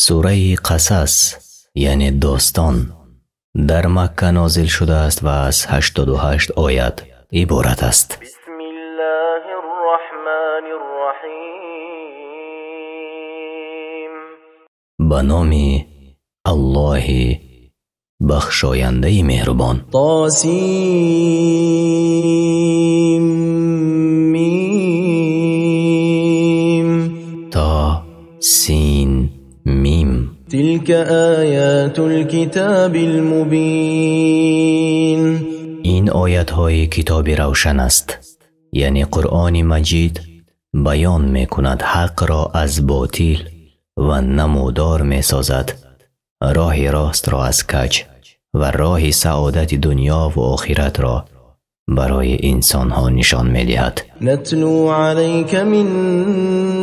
Сураи Қасас, яъне достон, дар Макка нозил шудааст ва аз 88 оят иборат аст. Ба номи Аллоҳи бахшояндаи меҳрубон. Тосим. То Син Мим. Тилка оятул китобил мубин. Ин оятҳои китоби равшан аст, яъне Қуръони Маҷид баён мекунад ҳақро аз ботил ва намудор месозад роҳи ростро аз каҷ ва роҳи саодати дунё ва охиратро барои инсонҳо нишон медиҳад. Натлу алайка мин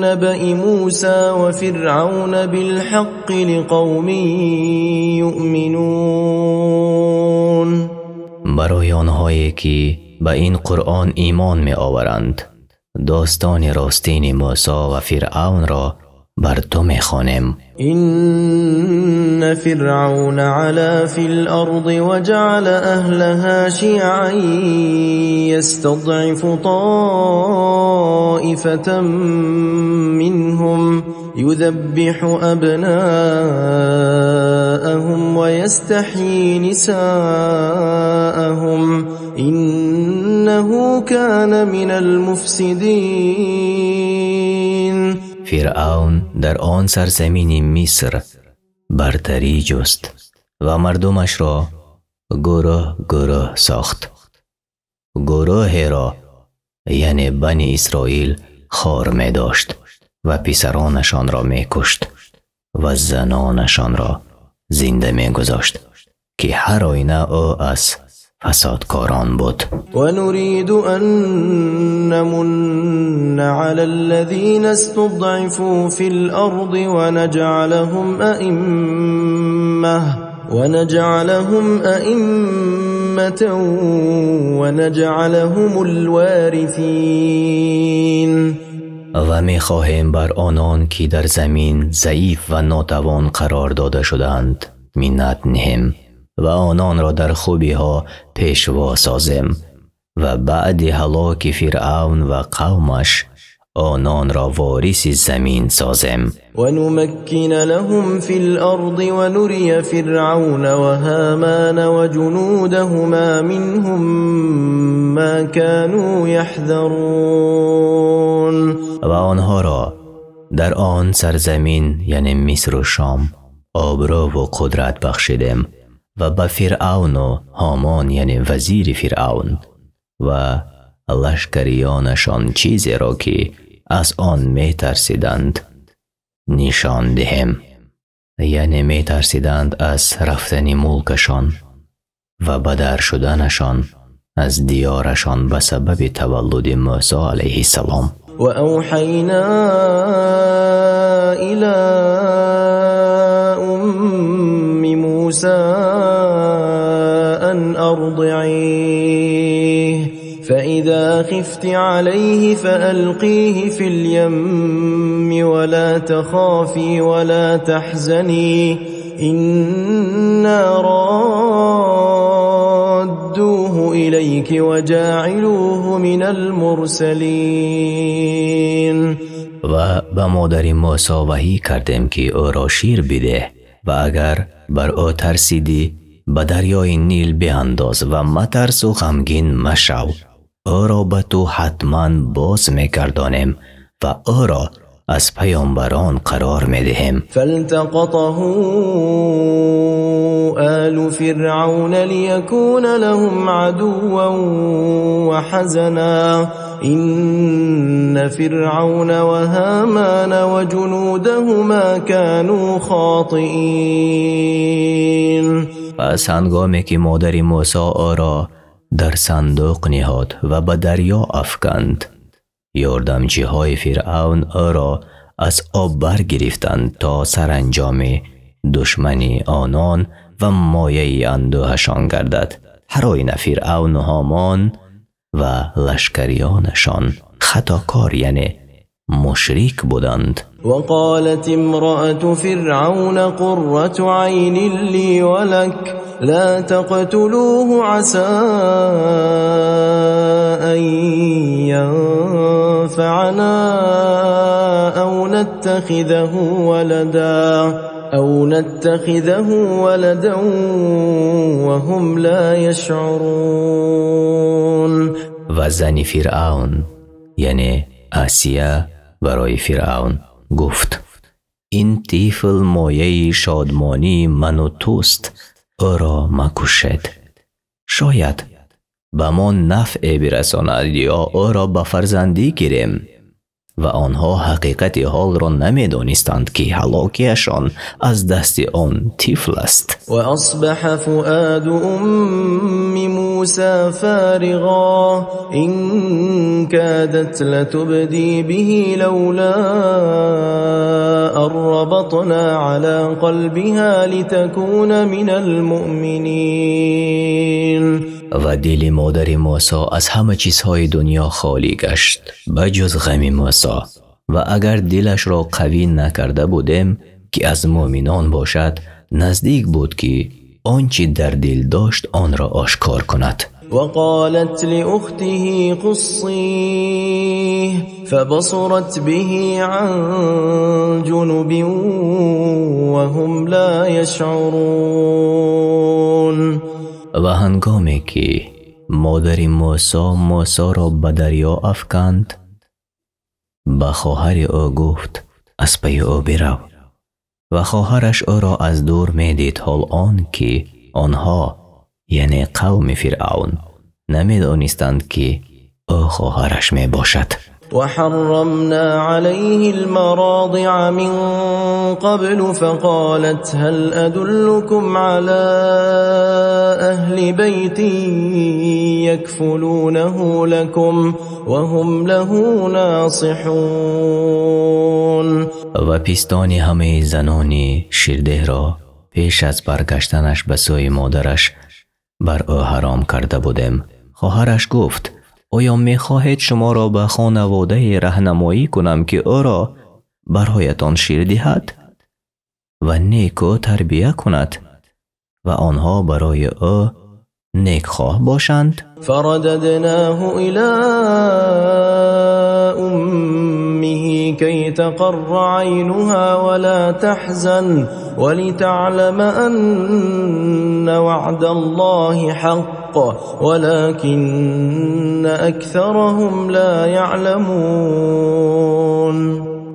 набаи Муса ва Фиръавна билҳаққи лиқавмин юъминун. Барои онҳое ки ба ин Қуръон имон меоваранд, достони ростини Мусо ва Фиръавнро бар ту мехонем. Инна Фиръавна ала фил арди ва ҷаъала аҳлаҳа шиъан ястадъифу тоифатан минҳум юзаббиҳу абнааҳум ва ястаҳйи нисааҳум иннаҳу кана минал муфсидин. Фиръавн дар он сарзамини Миср бартарӣ ҷуст ва мардумашро гурӯҳ гурӯҳ сохт. Гурӯҳеро, яъне Бани Исроил, хор медошт ва писаронашонро мекушт ва занонашонро зинда мегузошт, ки ҳар оина ӯ аз фасодкорон буд. Ва нуриду ан намунна алаллазина истудъифу фил арди ва наҷъалаҳум аимматан ва наҷъалаҳумул ворисин. Ва мехоҳем бар онон ки дар замин заиф ва нотавон қарор дода шудаанд миннат ниҳем ва ононро дар хубиҳо пешво созем ва баъди ҳалоки Фиръавн ва қавмаш ононро вориси замин созем. Ва нумаккина лаҳум фил арди ва нурия Фиръавна ва Ҳомана ва ҷунудаҳума минҳум ма кану яҳзарун. Ва онҳоро дар он сарзамин, яъне Мисру Шом, обрӯву қудрат бахшидем ва ба Фиръавну Ҳомон, яъне вазири Фиръавн, ва лашкариёнашон чизеро ки аз он метарсиданд нишон диҳем. Яъне метарсиданд аз рафтани мулкашон ва бадар шуданашон аз диёрашон ба сабаби таваллуди Мусо алайҳиссалом. Ва авҳайна илā умми Мусо ан арзиъийҳ фаизā хифти алайҳи фаалқийҳи фил ямми ва лā тахāфī ва лā таҳзанī иннā рādдūҳу илайки ва ҷāъилūҳу минал мурсалīн. Ва ба модари Мусо ваҳӣ кардем ки ӯро шир бидеҳ ва агар бар ӯ тарсидӣ ба дарёи Нил биандоз ва матарсу ғамгин машав, ӯро ба ту ҳатман боз мегардонем ва ӯро аз паёмбарон қарор медиҳем. Фалтақатаҳу олу фиръавна лиякуна лаҳум адувван ва ҳазанан инна фиръавна ва ҳомана ва ҷунудаҳума кану хотиин. Пас ҳангоме ки модари Мусо ӯро дар сандуқ ниҳод ва ба дарё афканд, ёрдамчиҳои Фиръавн ӯро аз об баргирифтанд то саранҷоми душмани онон ва мояи андӯҳашон гардад. Ҳар оина Фиръавну Ҳомон ва лашкариёнашон хатокор, яъне Мушрик буданд. وقالت امرأة فرعون قرة عين لي ولك لا تقتلوه عسى أن ينفعنا أو نتخذه ولدا وهم لا يشعرون. و زن فرعون یعنی آسیه برای فرعون گفت این طفل مایه شادمانی من و توست، او را مکشید، شاید به ما نفع برساند یا او را به فرزندی گیریم. و آنها حقیقت حال را نمیدانستند که هلاکیشان از دست آن طفل است. و اصبح فؤاد ام موسى فارغا ان كادت لتبدي به لولا ان ربطنا على قلبها لتكون من المؤمنین. و دل مادر موسی از همه چیزهای دنیا خالی گشت بجز غم موسی، و اگر دلش را قوی نکرده بودیم که از مؤمنان باشد، نزدیک بود که آنچه در دل داشت آن را آشکار کند. وقالت لأخته قصيه فبصرت به عن جنب وهم لا يشعرون. و هنگامی که مادر موسی موسی را به دریا افکند، به خواهر او گفت از پی او برو، و خواهرش او را از دور میدید، حال آن که آنها یعنی قوم فرعون نمیدانستند که او خواهرش می باشد. وحرمنا عليه المراضع من قبل فقالت هل أدلكم على أهل بيت يكفلونه لكم وهم له ناصحون. و پستان همه زنان شیرده را پیش از برگشتنش به سوی مادرش بر او حرام کرده بودیم. خواهرش گفت آیا میخواهید شما را به خانواده راهنمایی کنم که او را برایتان شیر دهد و نیکو تربیه کند و آنها برای او نیکخواه باشند؟ فرددناه الى امه كي تقر عينها ولا تحزن ولتعلم أن وعد الله حق ولكن أكثرهم لا يعلمون.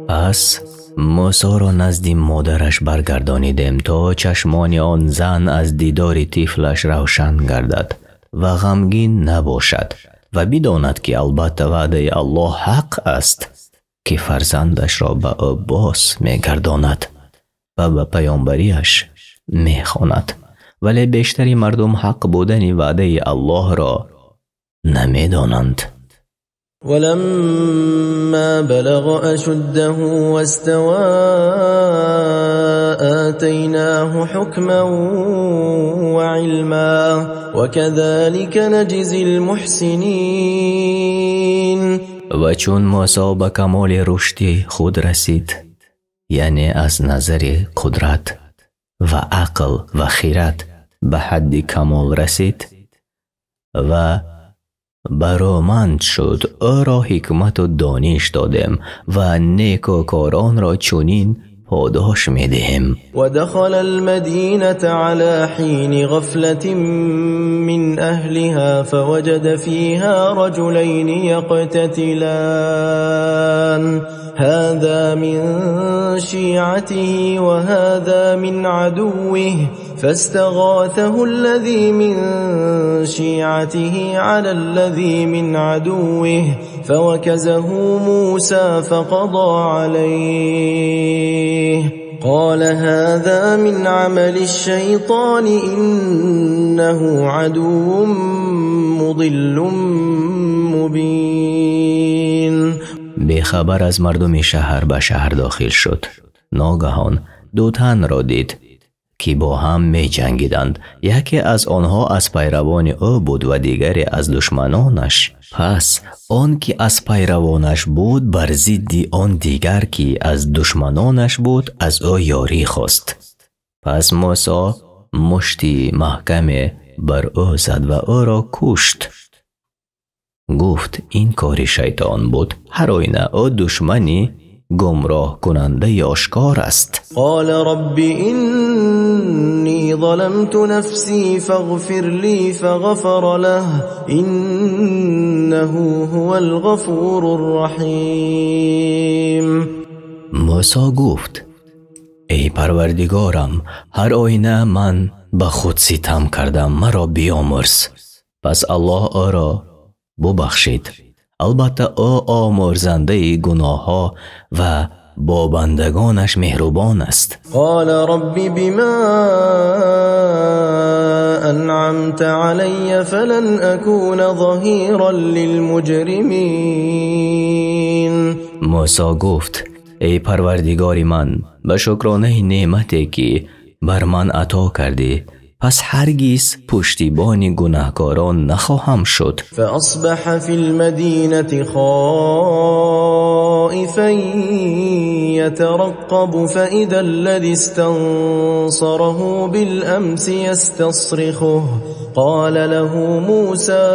پس موسی را نزد مادرش برگردانیدیم تا چشمان آن زن از دیدار طفلش روشن گردد و غمگین نباشد و بداند که البته وعده الله حق است که فرزندش را به او باز میگرداند و به پیامبریش میخواند، ولی بیشتری مردم حق بودن وعده الله را نمیدانند. ولما بلغ أشده واستوى آتيناه حكما وعلما وكذلك نجزي المحسنين. و چون موسی به کمال رشد خود رسید، یعنی از نظر قدرت و عقل و خیرت به حد کمال رسید و برومند شد، او را حکمت و دانش دادیم و نیکوکاران را چنین پاداش می‌دهیم. و دخل المدینة على حین غفلة من أهلها فوجد فيها رجلين يقتتلان هذا من شيعته وهذا من عدوه فاستغاثه الذي من شيعته على الذي من عدوه فوكزه موسى فقضى عليه قال هذا من عمل الشيطان إنه عدو مضل مبين. بیخبر از مردم شهر به شهر داخل شد. ناگهان دو تن را دید ки бо ҳам меҷангиданд. Яке аз онҳо аз пайравони ӯ буд ва дигаре аз душманонаш. Пас он ки аз пайравонаш буд бар зидди он дигар ки аз душманонаш буд аз ӯ ёрӣ хост. Пас Мусо мушти маҳкаме бар ӯ зад ва ӯро кушт. Гуфт ин кори шайтон буд, ҳар оина ӯ душмани гумроҳкунандаи ошкор аст. Қола рабби иннӣ залямту нафсӣ фағфир лӣ фағафара лаҳу иннаҳу ҳувал ғафурур раҳим. Мусо гуфт эй Парвардигорам, ҳар оина ман ба худ ситам кардам, маро биёмурз. Пас Аллоҳ ӯро бубахшид. Албатта ӯ омӯрзандаи гуноҳҳо ва бо бандагонаш меҳрубон аст. Қола рабби бима анъамта алайя фалан акуна заҳиран лилмуҷримин. Мусо гуфт эй Парвардигори ман, ба шукронаи неъмате ки бар ман ато кардӣ, пас ҳаргиз пуштибони гунаҳкорон нахоҳам шуд. فأصبح في المدينة خائفا يترقب فإذا الذي استنصره بالأمس يستصرخه قال له موسى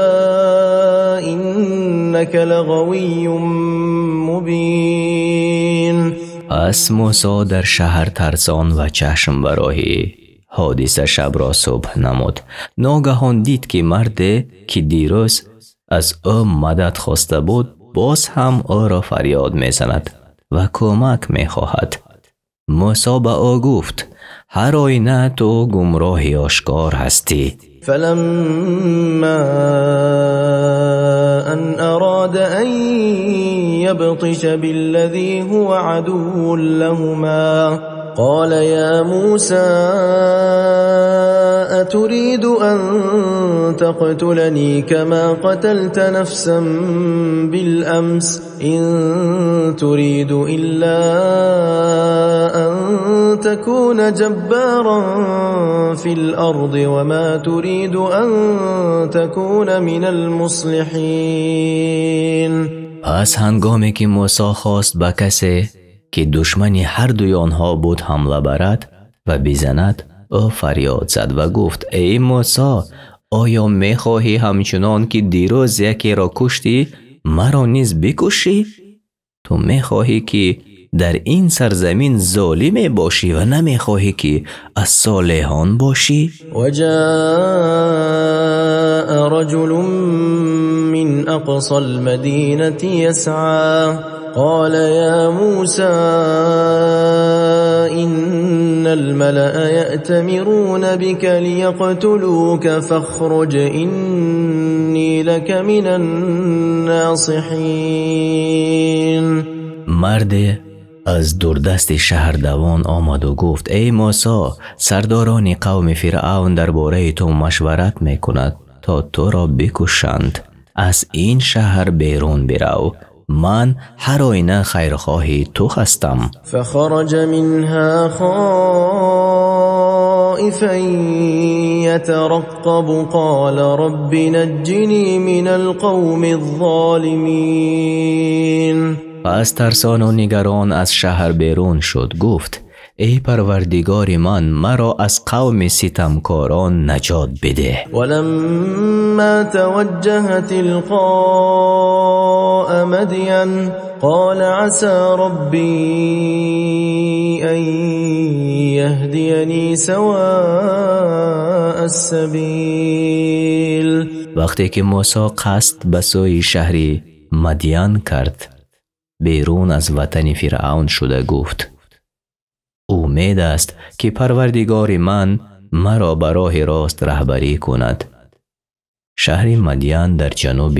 إنك لغوي مبين. پس موسی در شهر ترسان و چشم براهی ҳодиса шабро субҳ намуд. Ногаҳон дид ки марде ки дирӯз аз ӯ мадад хоста буд, боз ҳам ӯро фарёд мезанад ва кӯмак мехоҳад. Мусо ба ӯ гуфт ҳар оина ту гумроҳи ошкор ҳастӣ. فلما أن أراد أن يبطش بالذي هو عدو لهما قال يا موسى أتريد أن تقتلني كما قتلت نفسا بالأمس إن تريد إلا أن تكون جبارا في الأرض وما تريد أن تكون من المصلحين. پس هنگامی که موسی خواست به کسی که دشمنی هر دوی آنها بود حمله برد و بزند، او فریاد زد و گفت ای موسی، آیا میخواهی همچنان که دیروز یکی را کشتی مرا نیز بکشی؟ تو میخواهی که در این سرزمین ظالم باشی و نمیخواهی که از صالحان باشی؟ وجاء رجل من أقصى المدينة يسعى قال يا موسى إن الملأ يأتمرون بك ليقتلوك فاخرج إني لك من الناصحين. مرد از دوردست شهر دوان آمد و گفت ای موسی، سرداران قوم فرعون درباره تو مشورت میکند تا تو را بکشند. از این شهر بیرون برو، من هر آینه خیرخواه تو هستم. فخرج منها خائفا يترقب قال رب نجني من القوم الظالمين. پس ترسان و نگران از شهر بیرون شد، گفت ای پروردگار من، مرا از قوم ستمکاران نجات بده. ولما توجه تلقاء مدين قال عسى ربي أن يهديني سواء السبيل. وقتی که موسی قصد به سوی شهر مدین کرد، بیرون از وطن فرعون شده گفت امید است که پروردگار من مرا به راه راست رهبری کند. شهر مدین در جنوب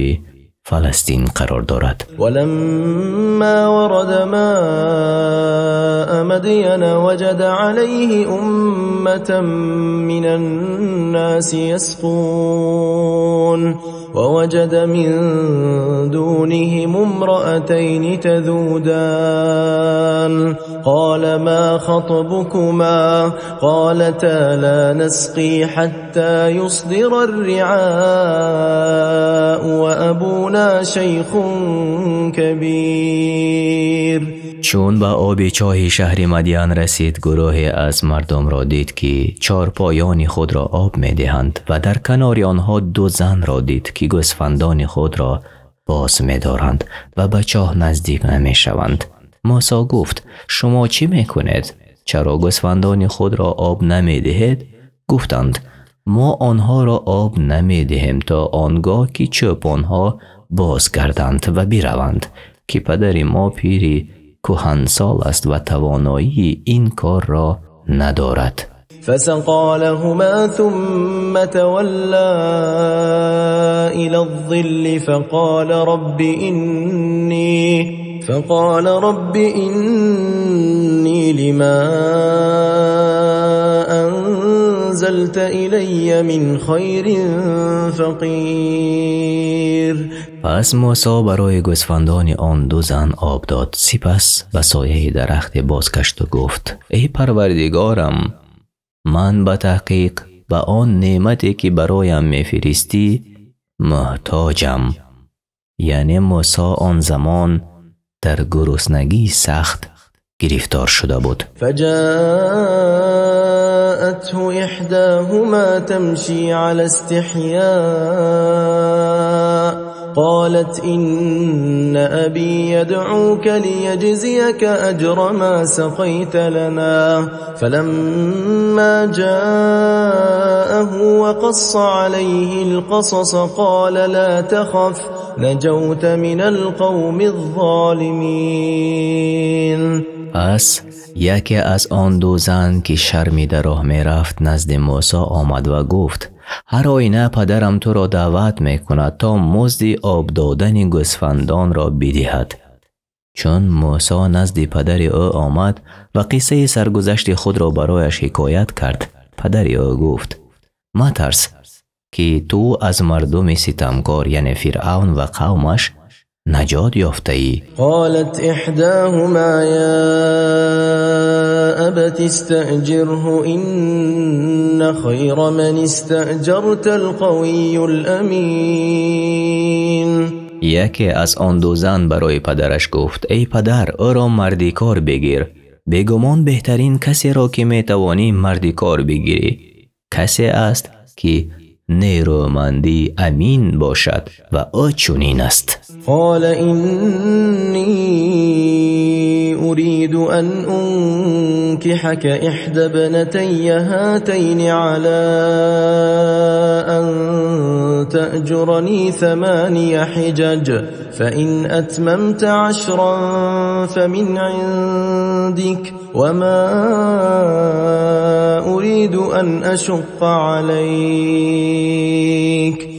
Фаластин қарор дорад. ولما ورد ماء مدين وجد عليه أمة من الناس يسقون ووجد من دونهم امرأتين تذودان قال ما خطبكما قالتا لا نسقي حتى يصدر الرعاء وأبونا شيخ كبير. Чун ба оби чоҳи шаҳри Мадян расид, гурӯҳе аз мардумро дид, ки чорпоёни худро об медиҳанд ва дар канори онҳо ду занро дид, ки гӯсфандони худро боз медоранд ва ба чоҳ наздик намешаванд. Мусо гуфт: шумо чӣ мекунед? Чаро гӯсфандони худро об намедиҳед? Гуфтанд: мо онҳоро об намедиҳем то он гоҳ ки чӯпонҳо бозгарданд ва бираванд, ки падари мо пири кӯҳансол аст ва тавоноии ин корро надорад. فسقى لهما ثم تولى إلى الظل فقال رب إني لما أنزلت إلي من خير فقير. Пас Мусо барои гӯсфандони он ду зан об дод. Сипас ба сояи дарахте бозгашт ва гуфт: эй Парвардигорам, ман ба таҳқиқ ба он неъмате ки бароям мефиристӣ муҳтоҷам. Яъне Мусо он замон дар гуруснагии сахт гирифтор шуда буд. فجاءته إحداهما تمشي على استحياء قالت إن أبي يدعوك ليجزيك أجر ما سقيت لنا فلما جاءه وقص عليه القصص قال لا تخف نجوت من القوم الظالمين. Пас яке аз он ду зан ки шармида роҳ мерафт назди Мусо омад ва гуфт: ҳар оина падарам туро даъват мекунад то музди об додани гӯсфандонро бидиҳад. Чун Мусо назди падари ӯ омад ва қиссаи саргузашти худро барояш ҳикоят кард, падари ӯ гуфт: матарс, ки ту аз мардуми ситамкор, яъне Фиръавн ва қавмаш, наҷот ёфтаӣ. قالت إحداهما يا أبت استأجره إن خير من استأجرت القوي الأمين. Яке аз он ду зан барои падараш гуфт: эй падар, ӯро мардикор бигир. Бегумон беҳтарин касеро ки метавонӣ мардикор бигирӣ касе аст ки нерӯмандӣ амин бошад ва ӯ чунин аст. قال إني أريد أن أنكحك إحدى ابنتي هاتين على أن تأجرني 8 حجج فإن أتممت 10 فمن عندك وما أريد أن أشق عليك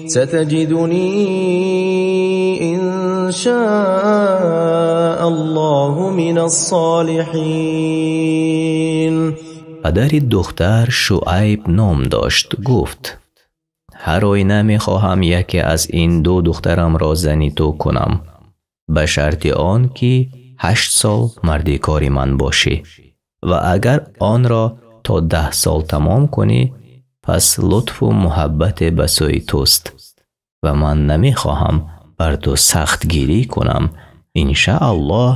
ستجدني إن شاء الله من الصالحين. Падари духтар Шуайб ном дошт, гуфт: ҳар оина мехоҳам яке аз ин ду духтарамро зани ту кунам, ба шарти он ки 8 сол мардикори ман бошӣ ва агар онро то 10 сол тамом кунӣ, пас лутфу муҳаббате ба сӯи туст ва ман намехоҳам бар ту сахтгирӣ кунам. Иншааллоҳ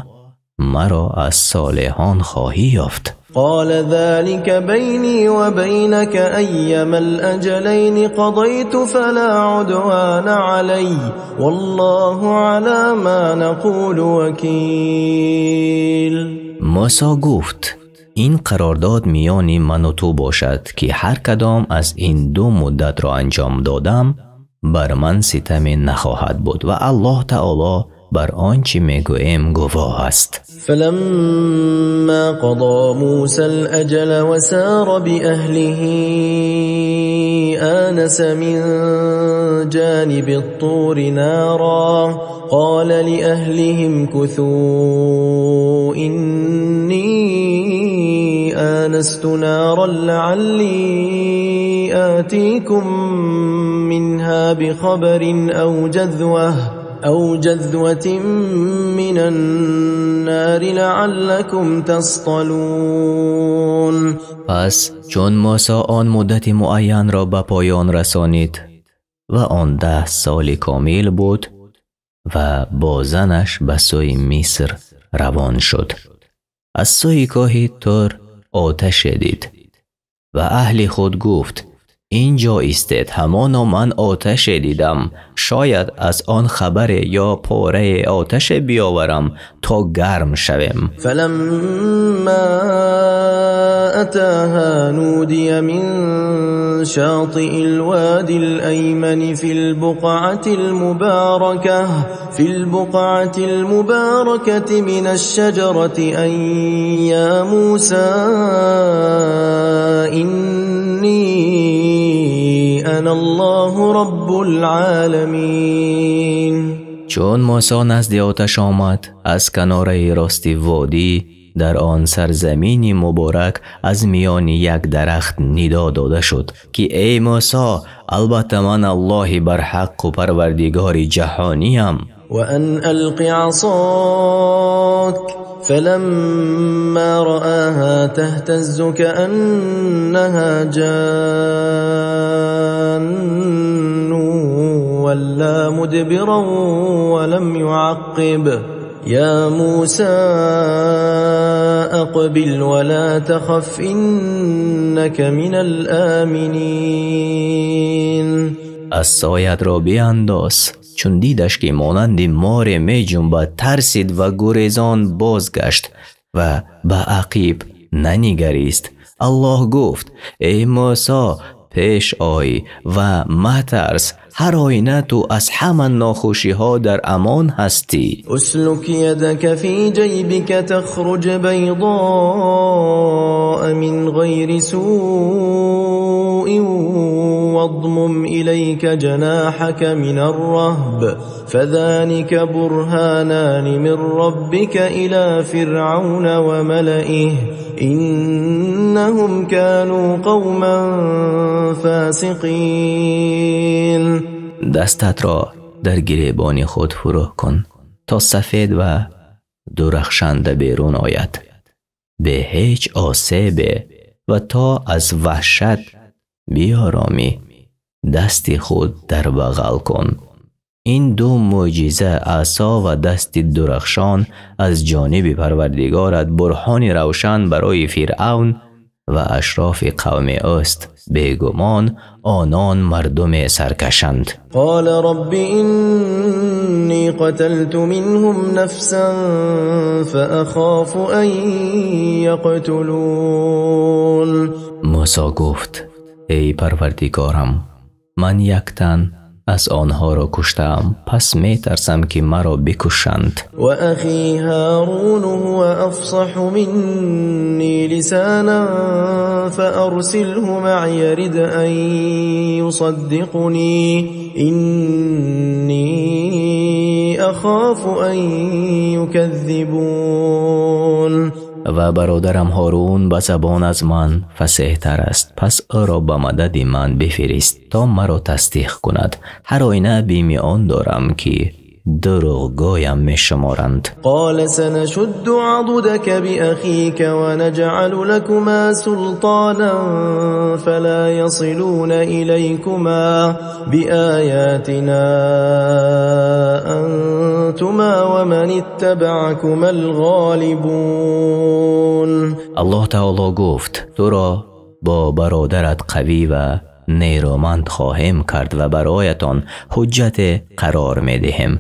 маро аз солеҳон хоҳӣ ёфт. قال ذلك بيني وبينك أيما الأجلين قضيت فلا عدوان علي والله على ما نقول وكيل. Мусо гуфт: ин қарордод миёни ман ва ту бошад, ки ҳар кадом аз ин ду муддатро анҷом додам, бар ман ситаме нахоҳад буд ва Аллоҳ таоло бар он чӣ мегӯем гувоҳ аст. فلما قضى موسى الأجل وسار بأهله آنس من جانب الطور نارا قال لأهلهم كثوا إني آنست نارا لعلي آتيكم منها بخبر أو جذوة من النار لعلكم تصطلون. Пас чун Мусо он муддати муайянро ба поён расонид ва он 10 соли комил буд ва бо занаш ба сӯи Миср равон шуд, аз сӯи кӯҳи Тур оташе дид ва аҳли худ гуфт: инҷо истед, ҳамоно ман оташе дидам, шояд аз он хабаре ё пораи оташе биёварам то гарм шавем. فلما أتاها نودي من شاطئ الوادي الأيمن في البقعة المباركة من الشجرة أن يا موسى إني أنا الله رب العالمين. Чун Мусо назди оташ омад, аз канораи рости водӣ дар он сарзамини муборак аз миёни як дарахт нидо дода шуд, ки эй Мусо, албатта ман Аллоҳи барҳаққу парвардигори ҷаҳониям. وأن ألق عصاك فلما رآها تهتز كأنها جان ولا مدبرا ولم يعقب يا موسى أقبل ولا تخف إنك من الآمنين. Асоятро биандоз, чун дидаш ки монанди море меҷунбад, тарсид ва гурезон бозгашт ва ба ақиб нанигарист. Аллоҳ гуфт: эй Мусо, пеш ой ва матарс, ҳар оина ту аз ҳама нохушиҳо дар амон ҳастӣ. اسلك يدك في جيبك تخرج بيضاء من غير سوء واضمم إليك جناحك من الرهب فذلك برهانان من ربك إلى فرعون وملئه إنهم كانوا قوما فاسقين. Дастатро дар гиребони худ фурӯ кун то сафед ва дурахшанда берун ояд, бе ҳеҷ осебе, ва то аз ваҳшат биёромӣ. Дасти худ дар бағал кун. Ин ду мӯъҷиза, асо ва дасти дурахшон, аз ҷониби Парвардигорат бурҳони равшан барои Фиръавн ва ашрофи қавми ӯст. Бегумон онон мардуме саркашанд. قال رب إني قتلت منهم نفسا فأخاف أن يقتلون. Мусо гуфт: эй Парвардигорам, ман як тан аз онҳоро куштаам, пас метарсам ки маро бикушанд. وأخي هارون هو أفصح مني لسانا فأرسله معي رد أن يصدقني إني أخاف أن يكذبون. Ва бародарам Ҳорун ба забон аз ман фасеҳтар аст, пас ӯро ба мадади ман бифирист то маро тасдиқ кунад. Ҳар оина бими он дорам ки дурӯғгӯям мешуморанд. قال سنشد عضدك بأخيك ونجعل لكما سلطانا فلا يصلون إليكما بآياتنا أنتما ومن اتبعكما الغالبون. Аллоҳ таоло гуфт: туро бо бародарат қавӣ ва нерӯманд хоҳем кард ва бароятон ҳуҷҷате қарор медиҳем.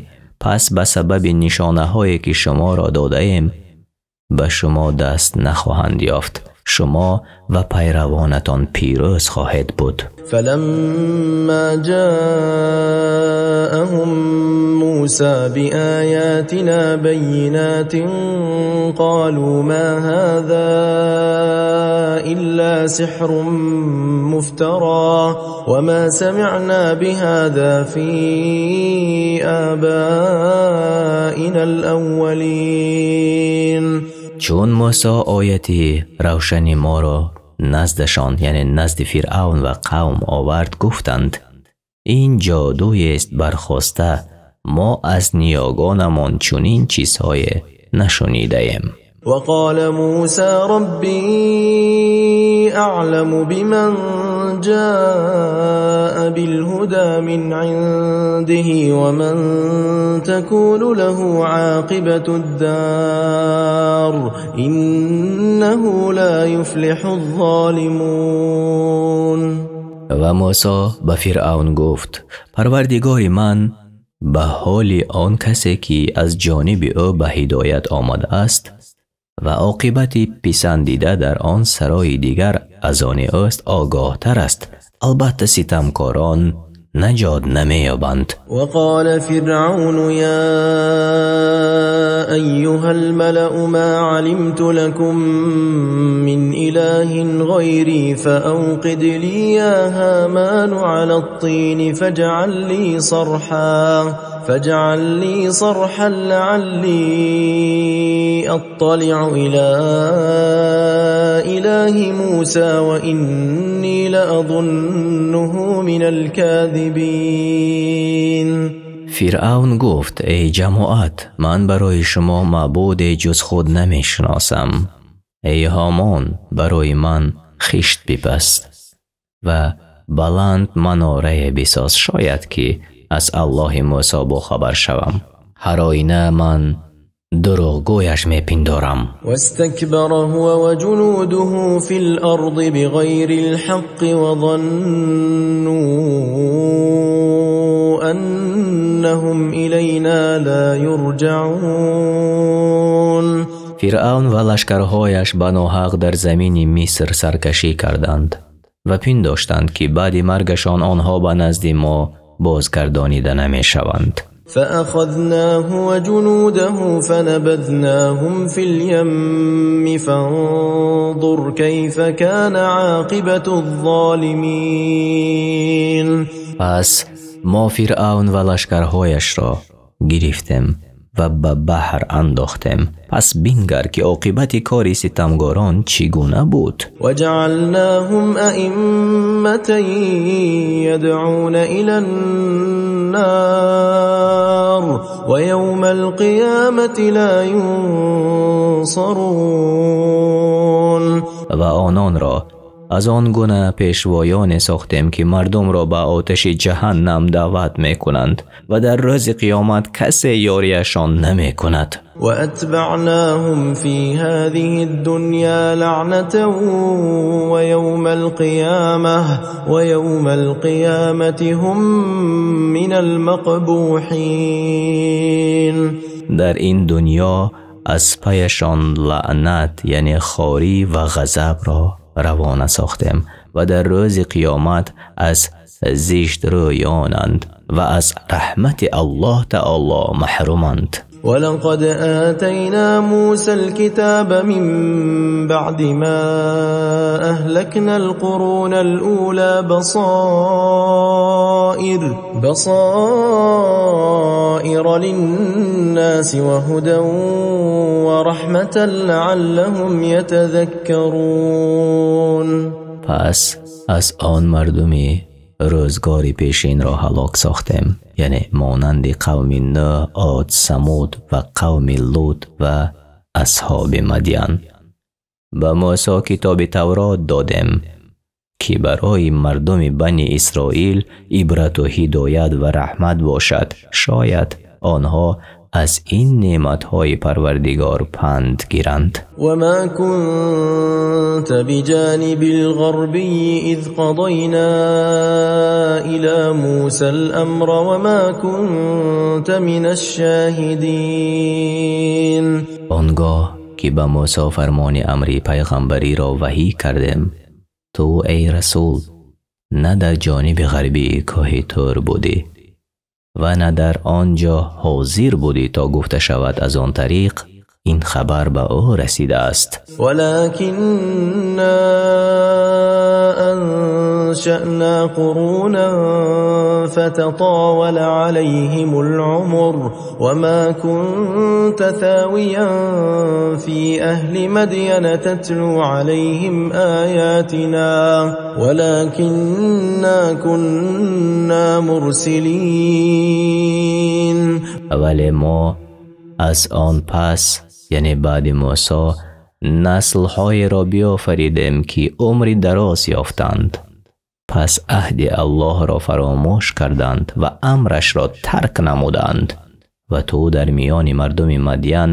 Пас ба сабаби нишонаҳое ки шуморо додаем ба шумо даст нахоҳанд ёфт. Шумо ва пайравонатон пирӯз хоҳед буд. فلما جاءهم موسى بآياتنا بينات قالوا ما هذا إلا سحر مفترى وما سمعنا بهذا في آبائنا الأولين. Чун Мусо ояти равшани моро наздашон, яъне назди Фиръавн ва қавм овард, гуфтанд: ин ҷодуест бархоста, мо аз ниёгонамон чунин чизҳое нашунидаем. وقال موسى ربي أعلم بمن جاء بالهدى من عنده ومن تكون له عاقبة الدار إنه لا يفلح الظالمون. Ва Мусо ба Фиръавн гуфт: Парвардигори ман ба ҳоли он касе ки аз ҷониби ӯ ба ҳидоят омадааст ва оқибати писандида дар он сарои дигар аз они ӯст огоҳтар аст. Албатта ситамкорон наҷот намеёбанд. وقال فرعون يا أيها الملأ ما علمت لكم من إله غيري فأوقد لي يا هامان على الطين فاجعل لي صرحا لعلي أطلع إلى إله موسى وإني لأظنه من الكاذبين. Фиръавн гуфт: эй ҷамоат, ман барои шумо маъбуде ҷуз худ намешиносам. Эй Ҳомон, барои ман хишт бипаст ва баланд манорае бисоз, шояд ки аз Аллоҳи Мусо бохабар шавам. Ҳар оина ман дурӯғгӯяш мепиндорам. واستكبر هو وجنوده في الأرض بغير الحق وظنوا أنهم إلينا لا يرجعون. Фиръавн ва лашкарҳояш ба ноҳақ дар замини Миср саркашӣ карданд ва пиндоштанд, ки баъди маргашон онҳо ба назди мо бозгардонида намешаванд. فأخذناه وجنوده فنبذناهم في اليم فانظر كيف كان عاقبة الظالمين. Пас мо Фиръавн ва лашкарҳояшро гирифтем ва ба баҳр андохтем. Пас бингар, ки оқибати кори ситамгорон чӣ гуна буд. وجعلناهم أئمة يدعون إلى النار ويوم القيامة لا ينصرون. Ва ононро аз он гуна пешвоёне сохтем, ки мардумро ба оташи ҷаҳаннам даъват мекунанд ва дар рӯзи қиёмат касе ёрияшон намекунад. وأتبعناهم في هذه الدنيا لعنة ويوم القيامة هم من المقبوحين. Дар ин дунё аз паяшон лаънат, яъне хорӣ ва ғазабро равона сохтем ва дар рӯзи қиёмат аз зиштрӯёнанд ва аз раҳмати Аллоҳ таоло маҳруманд. ولقد آتينا موسى الكتاب من بعد ما أهلكنا القرون الأولى بصائر للناس وهدى ورحمة لعلهم يتذكرون. Пас аз он мардуми рӯзгори пешинро ҳалок сохтем, яъне монанди қавми Нӯҳ, Од, Самуд ва қавми Лут ва асҳоби Мадян. Ба Мусо китоби Таврот додем, ки барои мардуми Бани Исроил ибрату ҳидоят ва раҳмат бошад. Шояд онҳо аз ин неъматҳои Парвардигор панд гиранд. وما كنت بجانب الغربي إذ قضينا إلى موسى الأمر وما كنت من الشاهدين. Он гоҳ ки ба Мусо фармони амри пайғамбариро ваҳй кардем, ту эй расул на дар ҷониби ғарбии кӯҳи Тур будӣ ва на дар он ҷо ҳозир будӣ то гуфта шавад аз он тариқ ин хабар ба ӯ расидааст. ولكنا أنشأنا قرونا فتطاول عليهم العمر وما كنت ثاويا في أهل مدين تتلو عليهم آياتنا ولكنا كنا مرسلين. Вале мо аз он пас, яъне баъди Мусо, наслҳоеро биёфаридем, ки умри дароз ёфтанд. Пас аҳди Аллоҳро фаромӯш карданд ва амрашро тарк намуданд. Ва ту дар миёни мардуми Мадян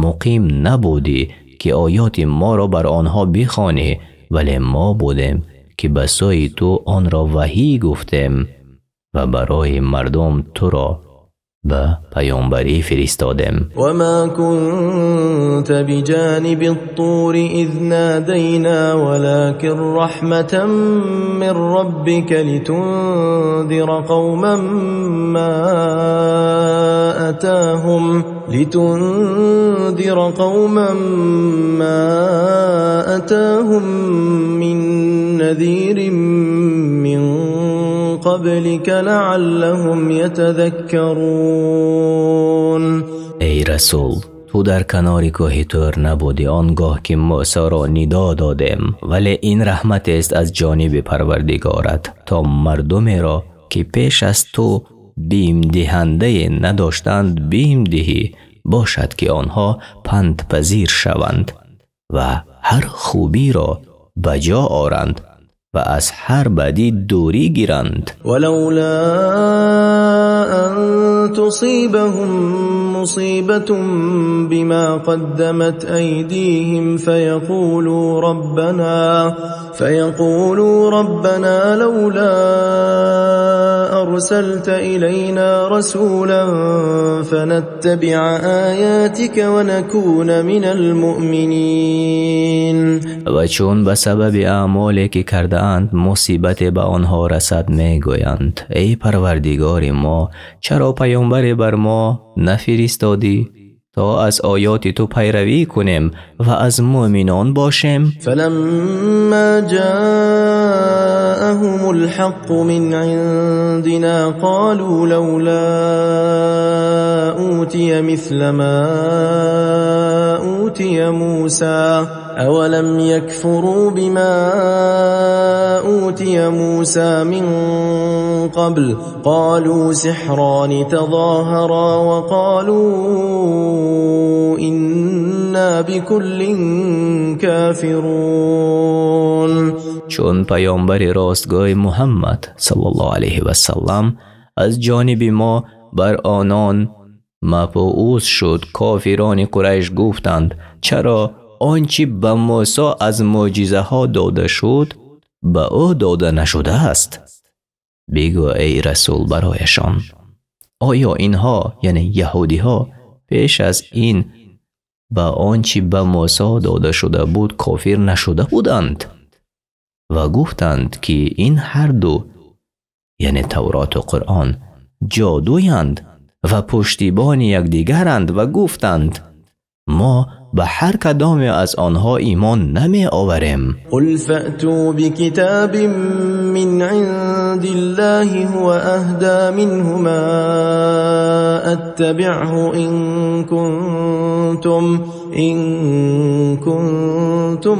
муқим набудӣ, ки оёти моро бар онҳо бихонӣ, вале мо будем, ки ба сӯи ту онро ваҳй гуфтем ва барои мардум туро ба паёмбарӣ фиристодем. وما كنت بجانب الطور إذ نادينا ولكن رحمة من ربك لتنذر قوما ما أتاهم لتنذر قوما ما أتاهم من نذير من قبلك لعلهم يتذكرون. Эй расул, ту дар канори кӯҳи Тур набудӣ он гоҳ ки Мусоро нидо додем, вале ин раҳматест аз ҷониби Парвардигорат, то мардумеро ки пеш аз ту бимдиҳандае надоштанд бим диҳӣ, бошад ки онҳо пандпазир шаванд ва ҳар хубиро ба ҷо оранд ва аз ҳар бадӣ дурӣ гиранд. ولولا أن تصيبهم مصيبة بما قدمت أيديهم فيقولوا ربنا لولا أرسلت إلينا رسولا فنتبع آياتك ونكون من المؤمنين. Ва чун ба сабаби аъмоле ки кардаанд мусибате ба онҳо расад, мегӯянд: эй Парвардигори мо, чаро паёмбаре бар мо нафиристодӣ, то аз оёти ту пайравӣ кунем ва аз мӯъминон бошем? فلما جاءهم الحق من عندنا قالوا لولا أوتي مثل ما أوتي موسى أولم يكفروا بما أوتي موسى من قبل قالوا سحران تظاهرا وقالوا إنا بكل كافرون. Чун паёмбари ростгӯй Муҳаммад саллаллоҳу алайҳи васаллам аз ҷониби мо бар онон мабъус шуд, кофирони Қурайш гуфтанд: чаро он чи ба Мусо аз мӯъҷизаҳо дода шуд, ба ӯ дода нашудааст? Бигӯ эй расул барояшон: оё инҳо, яъне яҳудиҳо, пеш аз ин ба он чи ба Мусо дода шуда буд кофир нашуда буданд? Ва гуфтанд ки ин ҳар ду, яъне Тавроту Қуръон, ҷодуянд ва пуштибони якдигаранд ва гуфтанд: мо ба ҳар кадоме аз онҳо имон намеоварем. قل فأتوا بكتاب من عند الله هو أهدى منه ما أتبعه إن كنتم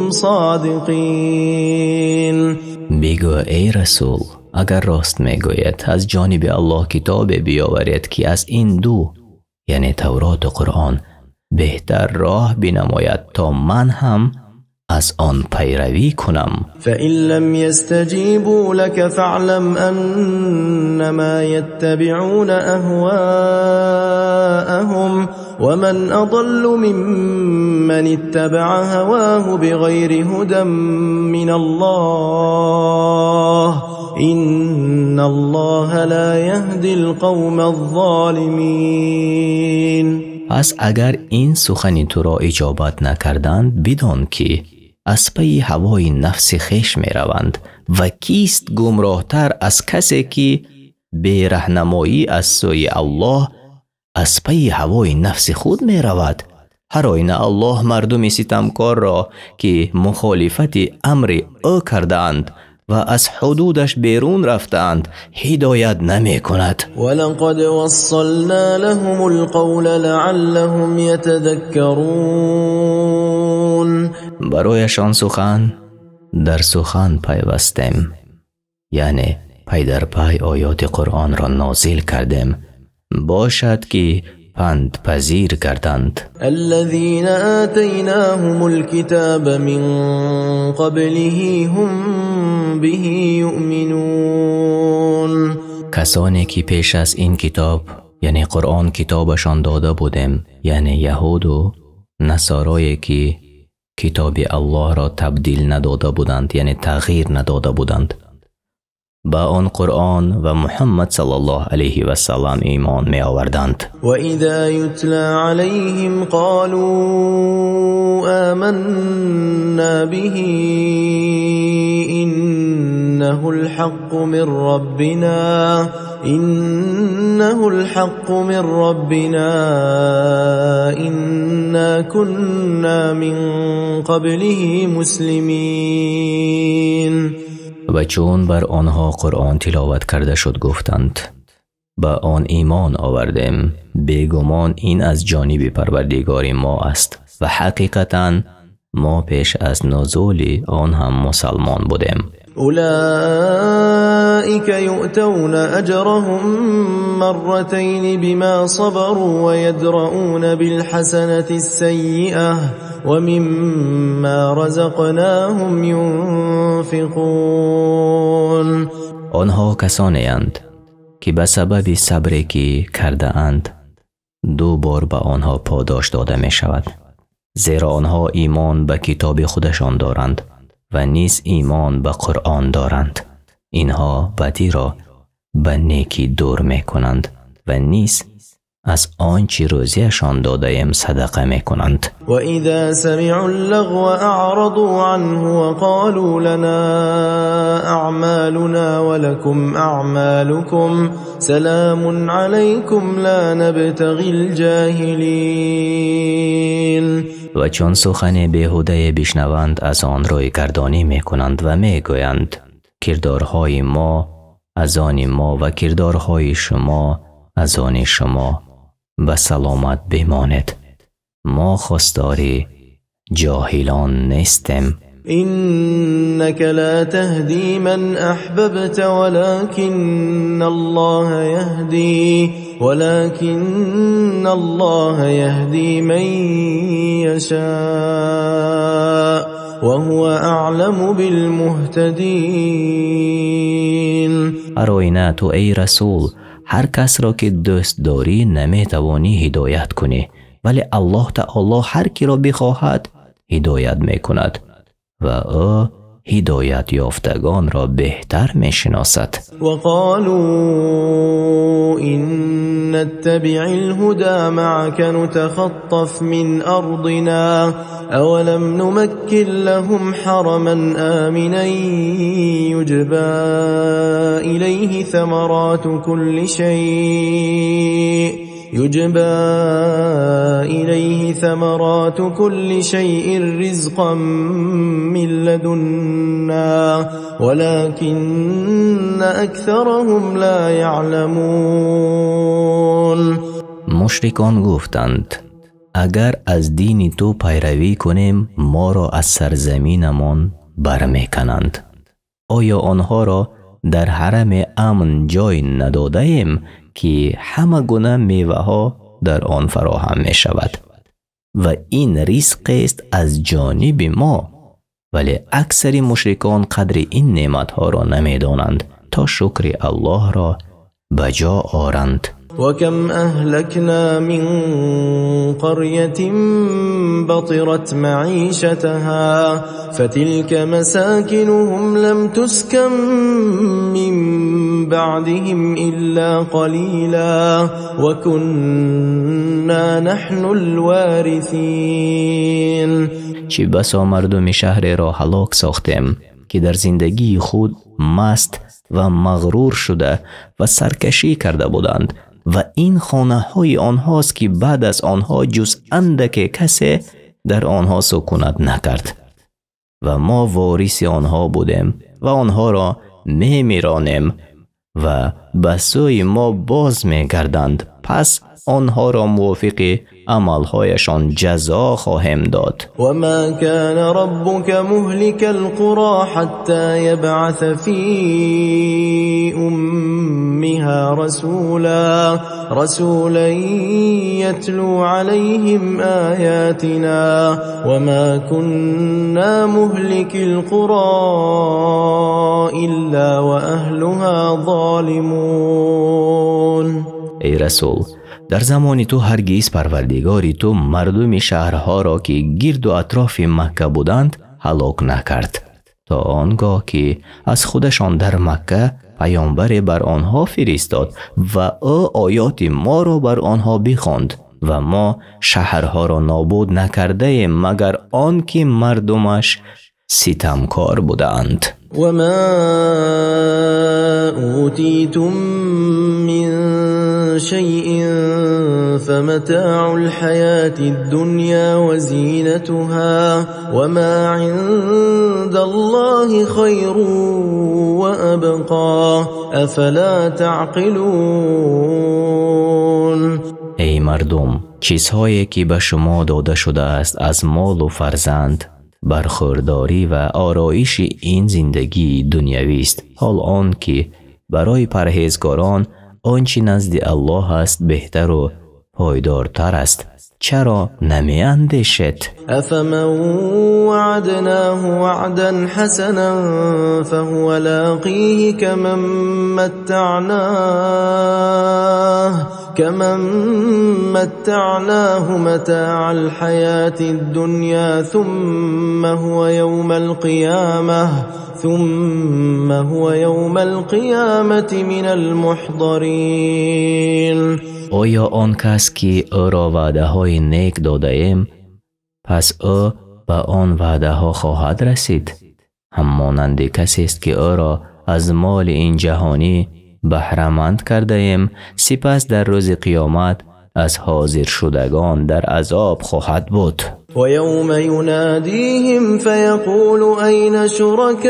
صادقين. Бигӯ эй расул, агар рост мегӯед, аз ҷониби Аллоҳ китобе биёваред, ки аз ин ду, яъне Тавроту Қуръон, беҳтар роҳ бинамояд, то ман ҳам аз он пайравӣ кунам. فإن لم يستجيبوا لك فاعلم أنما يتبعون أهواءهم ومن أضل ممن اتبع هواه بغير هدى من الله إن الله لا يهدي القوم الظالمين. Пас агар ин сухани туро иҷобат накарданд, бидон ки аз пайи ҳавои нафси хеш мераванд ва кист гумроҳтар аз касе ки бераҳнамоӣ аз сӯи Аллоҳ аз пайи ҳавои нафси худ меравад. Ҳар оина Аллоҳ мардуми ситамкорро ки мухолифати амри ӯ кардаанд ва аз ҳудудаш берун рафтаанд ҳидоят намекунад. ولقد وصلنا لهم القول لعلهم يتذكرون. Барояшон сухан дар сухан пайвастем, яъне пай дар пай оёти Қуръонро нозил кардем, бошад ки пандпазир гарданд. الذين آتيناهم الكتاب من قبله هم به يؤمنون. Касоне ки пеш аз ин китоб, яъне Қуръон, китобашон дода будем, яъне яҳуду насорое ки китоби Аллоҳро табдил надода буданд, яъне тағйир надода буданд, ба он Қуръон ва Муҳаммад саллаллоҳу алайҳи васаллам имон меоварданд. وإذا يتلى عليهم قالوا آمنا به إنه الحق من ربنا إنه الحق من ربنا إنا كنا من قبله مسلمين. Ва чун бар онҳо Қуръон тиловат карда шуд, гуфтанд: ба он имон овардем, бегумон ин аз ҷониби Парвардигори мо аст ва ҳақиқатан мо пеш аз нузули он ҳам мусалмон будем. أولئك يؤتون أجرهم مرتين بما صبروا ويدرؤون بالحسنة السيئة ومما رزقناهم ينفقون. Онҳо касонеанд ки ба сабаби сабре ки кардаанд ду бор ба онҳо подош дода мешавад, зеро онҳо имон ба китоби худашон доранд ва низ имон ба Қуръон доранд. Инҳо бадиро ба некӣ дур мекунанд ва низ аз он чӣ рӯзияшон додаем садақа мекунанд. وإذا سمعوا اللغو أعرضوا عنه وقالوا لنا أعمالنا ولكم أعمالكم سلام عليكم لا نبتغي الجاهلين. Ва чун сухани беҳудае бишнаванд, аз он рӯйгардонӣ мекунанд ва мегӯянд: кирдорҳои мо аз они мо ва кирдорҳои шумо аз они шумо, ба саломат бимонед, мо хостори ҷоҳилон нестем. إنك لا تهدي من أحببت ولكن الله يهدي ولكن الله يهدي من يشاء وهو أعلم بالمهتدين. Ҳар оина ту эй расул ҳар касро ки дӯст дорӣ наметавонӣ ҳидоят кунӣ, вале Аллоҳ таоло ҳар киро бихоҳад ҳидоят мекунад ва ӯ ҳидоят ёфтагонро беҳтар мешиносад. وقالوا إن نتبع الهدى معك نتخطف من أرضنا أولم نمكن لهم حرما آمنا يجبى إليه ثمرات كل شيء يجبى إليه ثمرات كل شيء رزقا من لدنا ولكن أكثرهم لا يعلمون. Мушрикон гуфтанд: агар аз дини ту пайравӣ кунем, моро аз сарзаминамон бармекананд. Оё онҳоро дар ҳарами амн ҷой надодаем ки ҳама гуна меваҳо дар он фароҳам мешавад? Ва ин ризқест аз ҷониби мо, вале аксари мушрикон қадри ин неъматҳоро намедонанд то шукри Аллоҳро ба ҷо оранд. وكم أهلكنا من قرية بطرت معيشتها فتلك مساكنهم لم تسكن من بعدهم إلا قليلا وكنا نحن الوارثين. Чӣ басо мардуми шаҳреро ҳалок сохтем, ки дар зиндагии худ маст ва мағрур шуда ва саркашӣ карда буданд, ва ин хонаҳои онҳост, ки баъд аз онҳо ҷуз андаке касе дар онҳо сукунат накард, ва мо вориси онҳо будем ва онҳоро мемиронем ва ба сӯи мо боз мегарданд. Пас онҳоро мувофиқи амалҳояшон ҷазо хоҳем дод. وما كان ربك مهلك القرى حتى يبعث في أمها رسولا يتلو عليهم آياتنا وما كنا مهلك القرى إلا وأهلها ظالمون. Эй расул, дар замони ту ҳаргиз Парвардигори ту мардуми шаҳрҳоро, ки гирду атрофи Макка буданд, ҳалок накард, то он гоҳ ки аз худашон дар Макка паёмбаре бар онҳо фиристод ва ӯ оёти моро бар онҳо бихонд, ва мо шаҳрҳоро нобуд накардаем, магар он ки мардумаш ситамкор будаанд. وما أوتيتم من شيء فمتاع الحياة الدنيا وزينتها وما عند الله خير وأبقى أفلا تعقلون. Эй мардум, чизҳое ки ба шумо дода шудааст аз молу фарзанд, бархӯрдорӣ ва ороиши ин зиндагии дунявист, ҳол он ки барои парҳезгорон он чӣ назди Аллоҳ аст беҳтару пойдортар аст. Чаро намеандешед? أفمن وعدناه وعدا حسنا فهو لاقيه كمن متعناه متاع الحياة الدنيا ثم هو يوم القيامة من المحضرين. Оё он кас, ки ӯро ваъдаҳои нек додаем, пас ӯ ба он ваъдаҳо хоҳад расид, ҳамонанди касест, ки ӯро аз моли ин ҷаҳонӣ баҳраманд кардаем, сипас дар рӯзи қиёмат аз ҳозиршудагон дар азоб хоҳад буд. ويوم يناديهم فيقول أين شركائي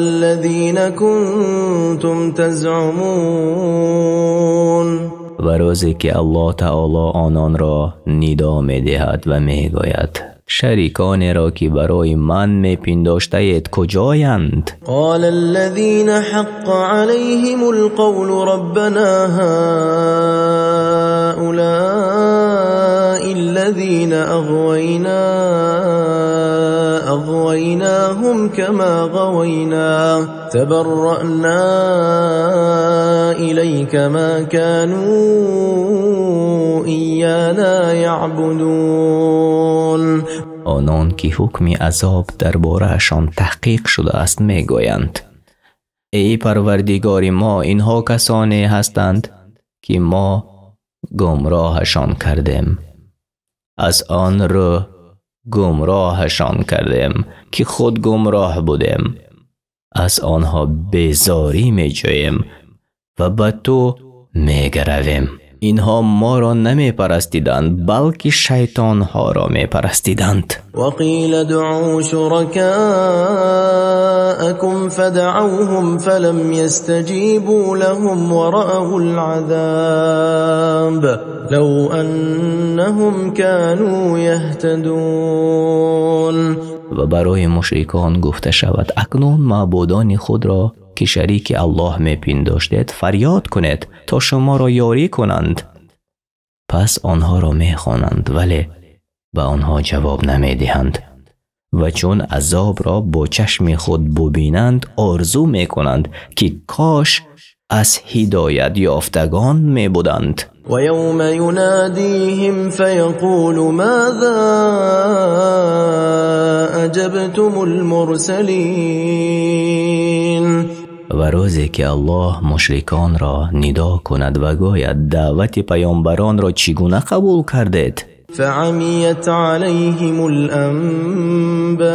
الذين كنتم تزعمون. Ва рӯзе ки Аллоҳ таоло ононро нидо медиҳад ва мегӯяд: шариконеро, ки барои ман мепиндоштаед, куҷоянд? قال الذين حق عليهم القول ربنا هؤلاء الذين أغوينا أغويناهم كما غوينا تبرأنا إليك ما كانوا إيانا يعبدون. Онон ки ҳукми азоб дар бораашон таҳқиқ шудааст мегӯянд: эй Парвардигори мо, инҳо касоне ҳастанд, ки мо гумроҳашон кардем, аз он рӯ гумроҳашон кардем, ки худ гумроҳ будем, аз онҳо безорӣ меҷӯем ва ба ту мегаравем. Инҳо моро намепарастиданд, балки шайтонҳоро мепарастиданд. وقيل ادعوا شركاءكم فدعوهم فلم يستجيبوا لهم ورأوا العذاب لو أنهم كانوا يهتدون. Ва барои мушрикон гуфта шавад: акнун маъбудони худро, ки шарики Аллоҳ мепиндоштед, фарёд кунед, то шуморо ёрӣ кунанд. Пас онҳоро мехонанд, вале ба онҳо ҷавоб намедиҳанд, ва чун азобро бо чашми худ бубинанд, орзу мекунанд, ки кош аз ҳидоят ёфтагон мебуданд. ويوم يناديهم فيقول ماذا أجبتم المرسلين. Ва рӯзе ки Аллоҳ мушриконро нидо кунад ва гӯяд даъвати паёмбаронро чӣ гуна қабул кардед? فعميت عليهم الأنباء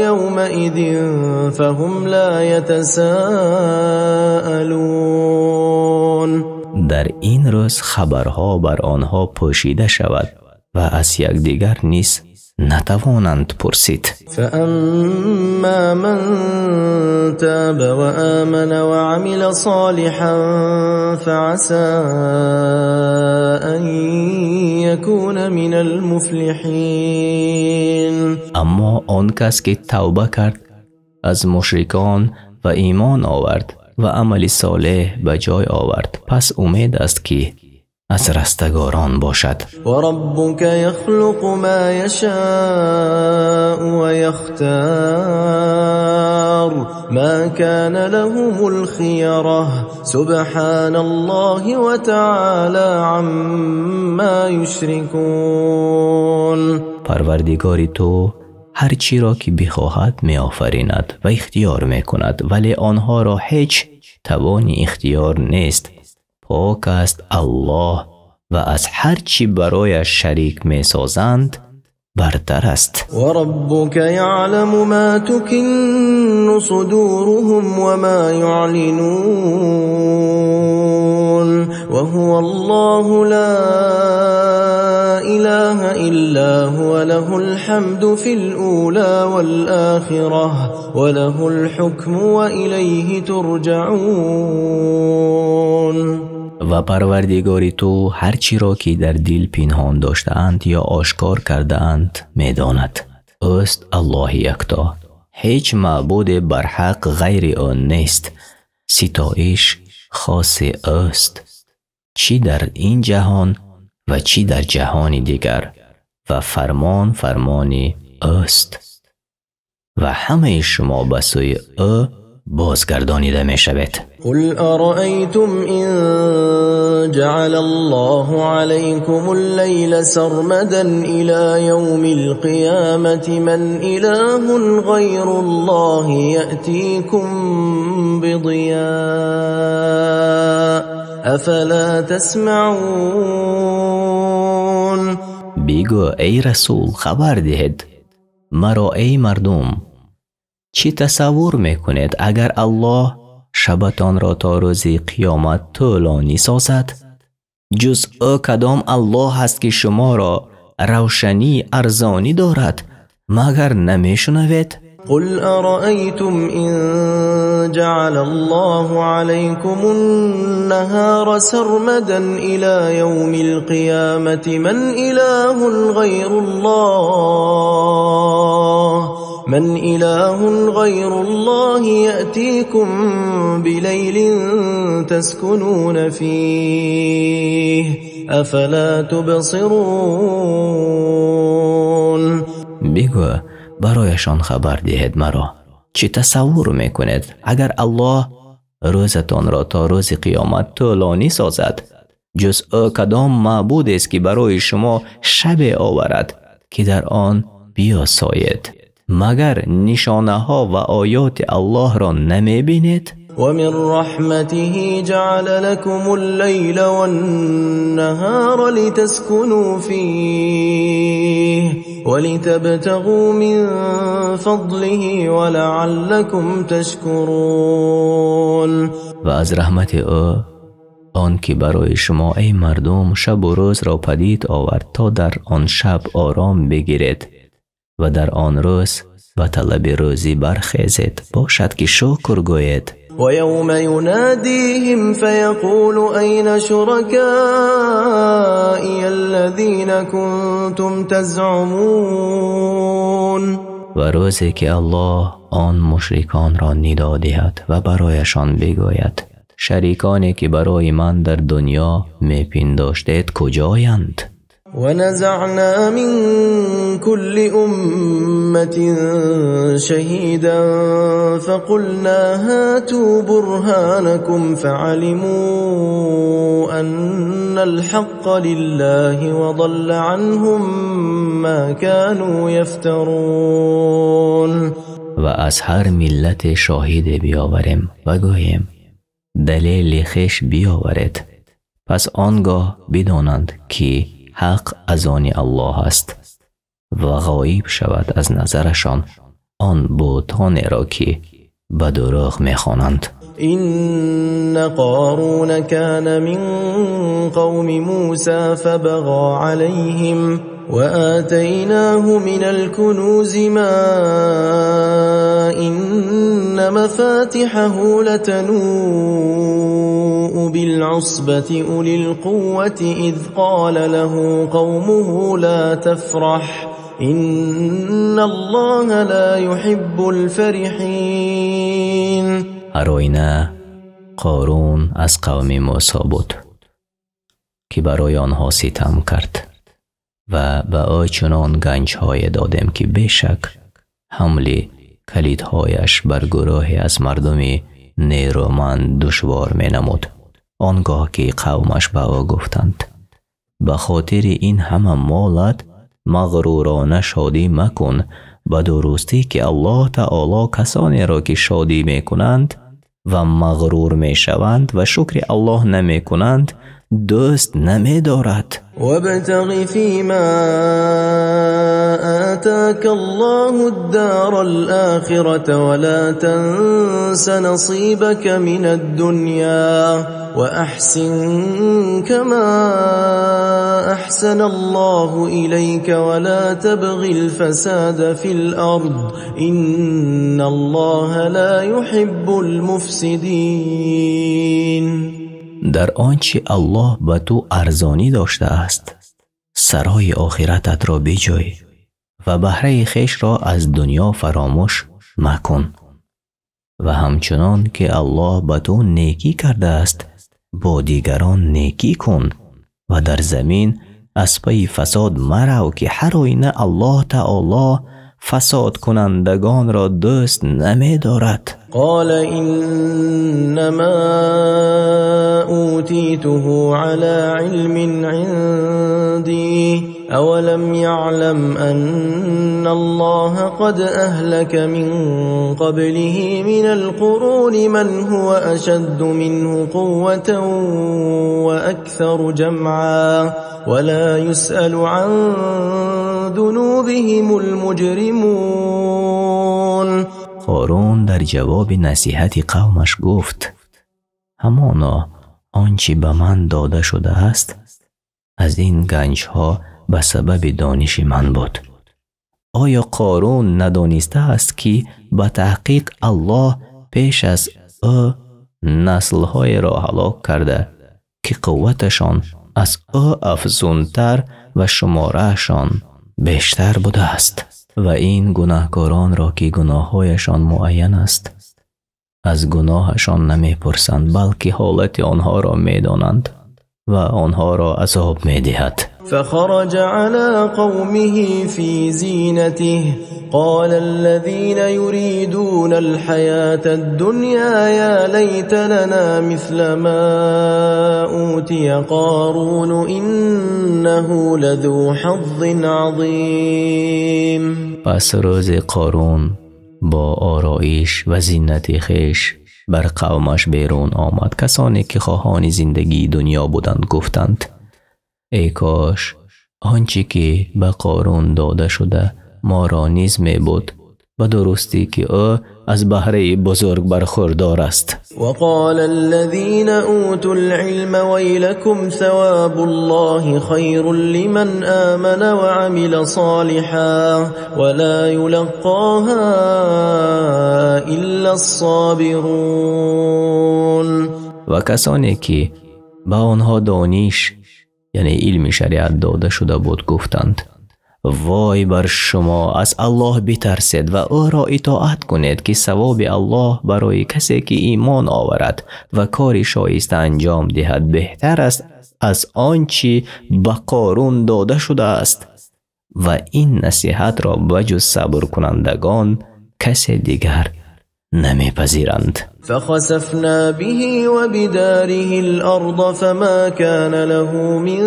يومئذ فهم لا يتساءلون. Дар ин рӯз хабарҳо бар онҳо пӯшида шавад ва аз якдигар низ натавонанд пурсид. فأما من تاب وآمن وعمل صالحا فعسى أن يكون من المفلحين. Аммо он кас ки тавба кард аз мушрикон ва имон овард ва амали солеҳ ба ҷой овард, пас умед аст ки аз растагорон бошад. وربك يخلق ما يشاء ويختار ما كان لهم الخيرة سبحان الله وتعالى عما يشركون. Парвардигори ту ҳар чиро ки бихоҳад меофаринад ва ихтиёр мекунад, вале онҳоро ҳеҷ тавони ихтиёр нест. Пок аст Аллоҳ ва аз ҳар чӣ барояш шарик месозанд бартар аст. وربك يعلم ما تكن صدورهم وما يعلنون وهو الله لا إله إلا هو له الحمد في الأولى والآخرة وله الحكم وإليه ترجعون. Ва Парвардигори ту ҳар чиро ки дар дил пинҳон доштаанд ё ошкор кардаанд медонад. Ӯст Аллоҳи якто, ҳеҷ маъбуде барҳақ ғайри ӯ нест. Ситоиш хоси ӯст, чӣ дар ин ҷаҳон ва чӣ дар ҷаҳони дигар, ва фармон фармони ӯст ва ҳамаи шумо ба сӯи ӯ бозгардонида мешавед. قل أرأيتم إن جعل الله عليكم الليل سرمدا إلى يوم القيامة من إله غير الله يأتيكم بضياء أفلا تسمعون. Бигӯ эй расул, хабар диҳед маро эй мардум, чӣ тасаввур мекунед агар Аллоҳ шабатонро то рӯзи қиёмат тӯлонӣ созад? Ҷуз ӯ кадом Аллоҳ аст ки шуморо равшании арзонӣ дорад, магар намешунавед? قل أرأيتم إن جعل الله عليكم النهار سرمدا إلى يوم القيامة من إله غير الله يأتيكم بليل تسكنون فيه أفلا تبصرون. Бигӯ барояшон хабар диҳед маро, чӣ тасаввур мекунед агар Аллоҳ рӯзатонро то рӯзи қиёмат тӯлонӣ созад? Ҷуз ӯ кадом маъбудест ки барои шумо шабе оварад ки дар он биёсоед? Магар нишонаҳо ва оёти Аллоҳро намебинед? ومن رحمته جعل لكم الليل والنهار لتسكنوا فيه ولتبتغوا من فضله ولعلكم تشكرون. Ва аз раҳмати ӯ он ки барои шумо эй мардум шабу рӯзро падид овард то дар он шаб ором бигиред ва дар он рӯз ба талаби рӯзӣ бархезед, бошад ки шукр гӯед. ويوم يناديهم فيقول أين شركائي الذين كنتم تزعمون. Ва рӯзе ки Аллоҳ он мушриконро нидо диҳад ва барояшон бигӯяд шариконе ки барои ман дар дунё мепиндоштед куҷоянд? ونزعنا من كل أمة شهيدا فقلنا هاتوا برهانكم فعلموا أن الحق لله وضل عنهم ما كانوا يفترون. و از هر ملت شاهد بیاوریم و گوییم دلیل خویش بیاورید، پس آنگاه بدانند که حق از آن الله است و غایب شود از نظرشان آن بتان را که به دروغ میخوانند. إن قارون كان من قوم موسى فبغى عليهم وآتيناه من الكنوز ما إن مفاتحه لتنوء بالعصبة أولي القوة إذ قال له قومه لا تفرح إن الله لا يحب الفرحين. هر آینه قارون از قوم موسی بود که برای آنها ستم کرد و به او چنان گنجهای دادیم که بیشک حمل کلیدهایش بر گروهی از مردم نیرومند دشوار می نمود. آنگاه که قومش به او گفتند به خاطر این همه مالت مغرورانه شادی مکن، به درستی که الله تعالی کسانی را که شادی می کنند و مغرور می شوند و شکر الله نمی کنند دوست نمی دارد. وابتغ فيما آتاك الله الدار الآخرة ولا تنس نصيبك من الدنيا وأحسن كما أحسن الله إليك ولا تبغ الفساد في الأرض إن الله لا يحب المفسدين. در آنچه الله به تو ارزانی داشته است سرای آخرتت را بجوی و بهره خویش را از دنیا فراموش مکن و همچنان که الله به تو نیکی کرده است با دیگران نیکی کن و در زمین از پی فساد مرو که هر آینه الله تعالی فساد کنندگان را دوست نمی دارد. قال انما اوتیته على علم عندي اولم يعلم ان الله قد اهلك من قبله من القرون من هو اشد منه قوة واكثر جمعا ولا يسأل عن ذنوبهم المجرمون. قارون در جواب نصیحت قومش گفت همانا آنچه به من داده شده است از این گنجها به سبب دانش من بود. آیا قارون ندانسته است که به تحقیق الله پیش از او نسلهای را هلاک کرده که قوتشان از او افزونتر و شمارهشان بیشتر بوده است و این گناهکاران را که گناههایشان معین است از گناهشان نمیپرسند بلکه حالت آنها را میدانند و آنها را عذاب میدهد. فخرج على قومه في زينته قال الذين يريدون الحياة الدنيا يا ليت لنا مثل ما أوتي قارون إنه لذو حظ عظيم. پس روز قارون با آرایش و زینت خویش بر قومش بیرون آمد. کسانی که خواهان زندگی دنیا بودند گفتند ای کاش آنچه که به قارون داده شده ما را نیز می بود، به درستی که او از بهره بزرگ برخوردار است. وقال الذين اوتوا العلم ويلكم ثواب الله خير لمن آمن وعمل صالحا ولا يلقاها الا الصابرون. و کسانی که به آنها دانش یعنی علم شریعت داده شده بود گفتند وای بر شما، از الله بترسید و او را اطاعت کنید که ثواب الله برای کسی که ایمان آورد و کاری شایسته انجام دهد بهتر است аз он чӣ ба Қорун дода шудааст ва ин насиҳатро ба ҷуз сабркунандагон касе дигар намепазиранд. فخسفنا به وبداره الأرض فما كان له من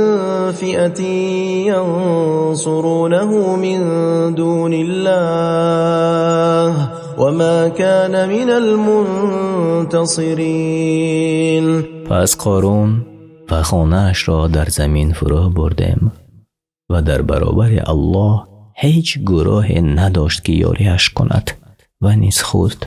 فئة ينصرونه من دون الله وما كان من المنتصرين. پس قارون و خانه‌اش را در زمین فرو بردیم و در برابر الله هیچ گروه نداشت که یاریش کند و نیز خود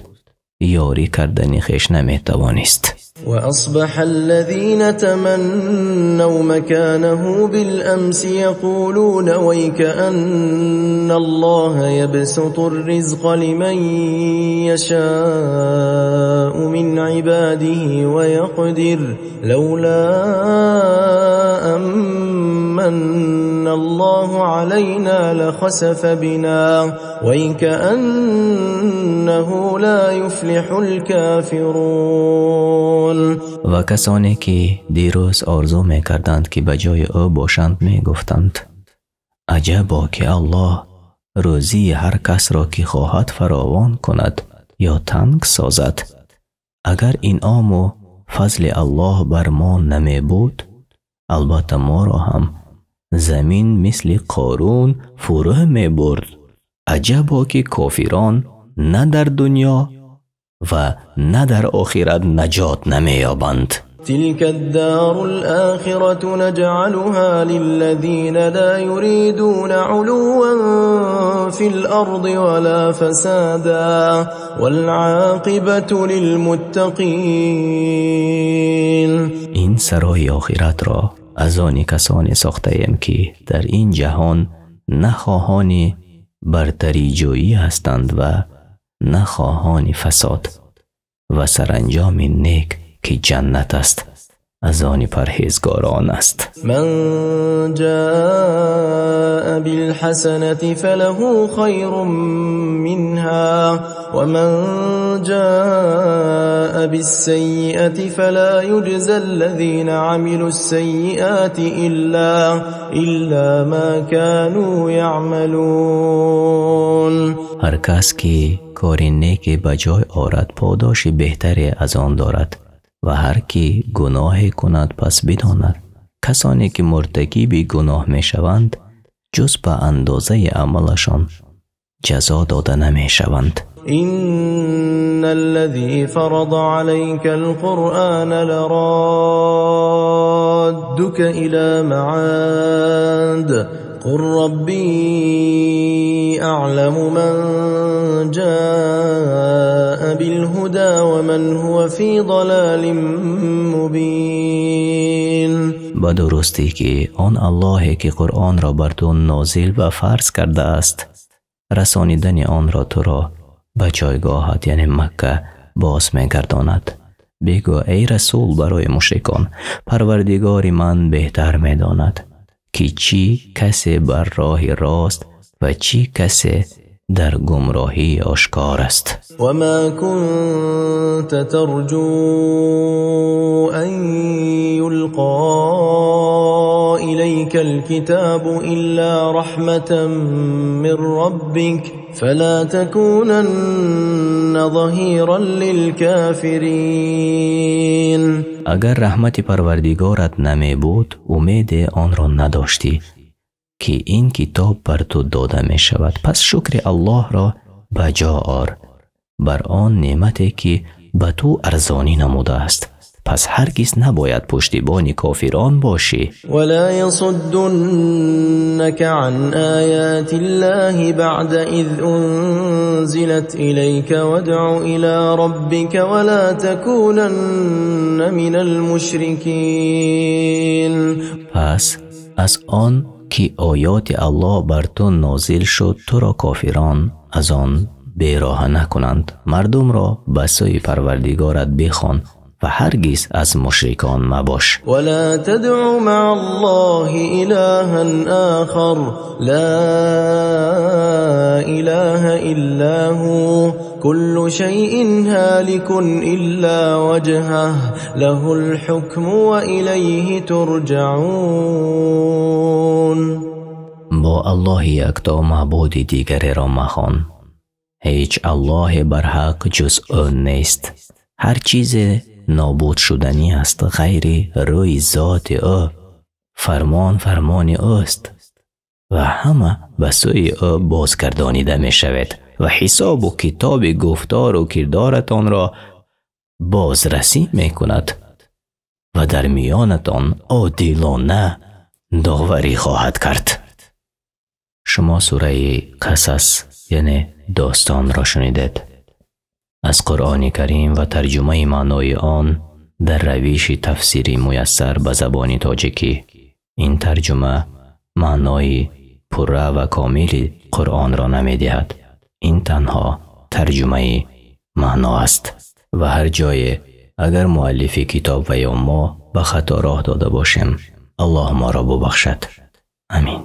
یاری کردن خویش نمیتوانست. وأصبح الذين تمنوا مكانه بالأمس يقولون ويكأن الله يبسط الرزق لمن يشاء من عباده ويقدر لولا أمن الله علينا لخسف بنا ويكأنه لا يفلح الكافرون. و کسانی که دیروز آرزو میکردند که به جای او باشند میگفتند عجبا که الله روزی هر کس را که خواهد فراوان کند یا تنگ سازد. اگر انعام و فضل الله بر ما نمی بود البته ما را هم زمین مثل قارون فرو می برد. عجبا که کافران نه در دنیا و نه در آخرت نجات نمی‌یابند. تلك الدار الآخرة نجعلها للذين لا يريدون علوا في الأرض ولا فسادا والعاقبة للمتقين. این سرای آخرت را از آن کسانی ساخته‌ایم که در این جهان نه خواهان برتری جویی هستند و نه خواهان فساد و سرانجام نیک که جنت است از آن پرهیزگاران است. من جاء بالحسنة فله خیر منها ومن جاء بالسیئة فلا یجزى الذین عملوا السیئات إلا ما كانوا یعملون. هر کس که کار نیک به جای آورد پاداش بهتری از آن دارد و هر کی گناه کند پس بداند کسانی که مرتکب گناه میشوند جز به اندازه عملشان جزا داده نمیشوند. إن الذي فرض عليك القرآن لرادك إلى معاد قل ربي أعلم من جاء بالهدى ومن هو في ضلال مبين. ба дурустӣ ки он Аллоҳе ки Қуръонро бар ту нозил ва фарз кардааст, расонидани онро туро ба ҷойгоҳат, яъне Макка, боз мегардонад. Бигӯ эй расул барои мушрикон, Парвардигори ман беҳтар медонад ки чӣ касе бар роҳи рост ва чӣ касе дар гумроҳии ошкор аст. وما كنت ترجو أن يلقى إليك الكتاب إلا رحمة من ربك فلا تكونن ظهيرا للكافرين. Агар раҳмати Парвардигорат намебуд, умеде онро надоштӣ ки ин китоб бар ту дода мешавад. Пас шукри Аллоҳро ба ҷо ор бар он неъмате ки ба ту арзонӣ намудааст. Пас ҳаргиз набояд пуштибони кофирон бошӣ. ولا يصدنك عن آيات الله بعد إذ أنزلت إليك وادع إلى ربك ولا تكونن من المشركين. Пас аз он ки оёти Аллоҳ бар ту нозил шуд, туро кофирон аз он бероҳа накунанд. Мардумро ба сӯи Парвардигорат бихон ва ҳаргиз аз мушрикон мабош. ولا تدع مع الله إلها آخر لا إله إلا هو كل شيء هالك إلا وجهه له الحكم وإليه ترجعون. Бо Аллоҳи якто маъбуди дигареро махон. Ҳеҷ Аллоҳе барҳақ ҷуз ӯ нест. Ҳар чизе нобуд шуданӣ аст ғайри рӯи зоти ӯ. Фармон фармони ӯст ва ҳама ба сӯи ӯ бозгардонида мешавед ва ҳисобу китоби гуфтору кирдоратонро бозрасӣ мекунад ва дар миёнатон одилона доварӣ хоҳад кард. Шумо сураи Қасас, яъне достонро шунидед. Аз Қуръони Карим ва тарҷумаи маънои он дар равиши тафсири муяссар ба забони тоҷикӣ. Ин тарҷума маънои пурра ва комили Қуръонро намедиҳад. Ин танҳо тарҷумаи маъно аст ва ҳар ҷое агар муаллифи китоб ва ё мо ба хато роҳ дода бошем, Аллоҳ моро бубахшад. Амин.